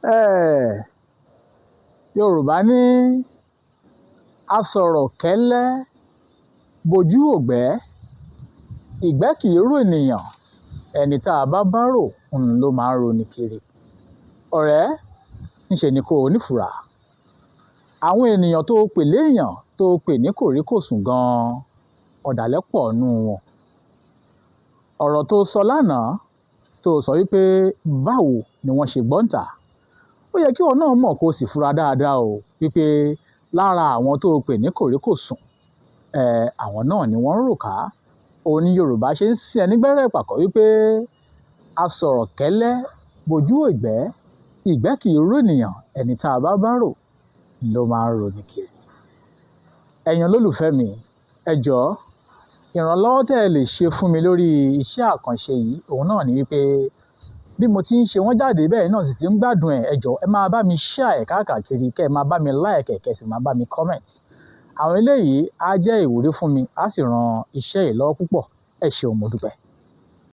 Eh, Yorùbá ní "A sọ̀rọ̀ kẹ́lẹ́, bojú ògbẹ́, ìgbẹ́ kì í rò ènìyàn, ẹni tí a bá bá rò ń ló máa ń roni kiri." Ọ̀rẹ́, ńṣe ni kó o ní fura. Àwọn ènìyàn tó pè léèyàn tó pè ní kòríkòsùn gan-an, ọ̀dàlẹ̀ pọ̀ nínú wọn. Ọ̀rọ̀ tó sọ lánàá, tó sọ wípé báwo ni wọ́n ṣe gbọ́ ǹta. Ó yẹ kí ìwọ náà mọ̀ kó sì fura dáadáa o wípé lára àwọn tó pè ní kòríkòsùn, àwọn náà ni wọ́n ń rò ká. Òun ní Yorùbá ṣe ń sín ẹ nígbẹ́rẹ́ ìpàkọ́ wípé a sọ̀rọ̀ kẹ́lẹ́, bojú ògbẹ́, ìgbẹ́ kì í rò ènìyàn, ẹni tí a bá bá rò ló máa ń roni kiri. Ẹ̀yin olólùfẹ́ mi, ẹ jọ̀ọ́, ìrànlọ́wọ́ tí ẹ lè ṣe fún mi lórí iṣẹ́ àkànṣe yìí, òun náà ni wípé bí mo ti ń ṣe wọ́n jáde bẹ́ẹ̀ náà sì ti ń gbádùn ẹ̀. Ẹ jọ̀ọ́, ẹ máa bá mi share ẹ̀ káàkiri, kí ẹ máa bá mi like ẹ̀, kí ẹ sì máa bá mi comment. Àwọn eléyìí á jẹ́ ìwúrí fún mi, á sì ran iṣẹ́ yìí lọ́wọ́ púpọ̀. Ẹ ṣeun, mo dúpẹ́.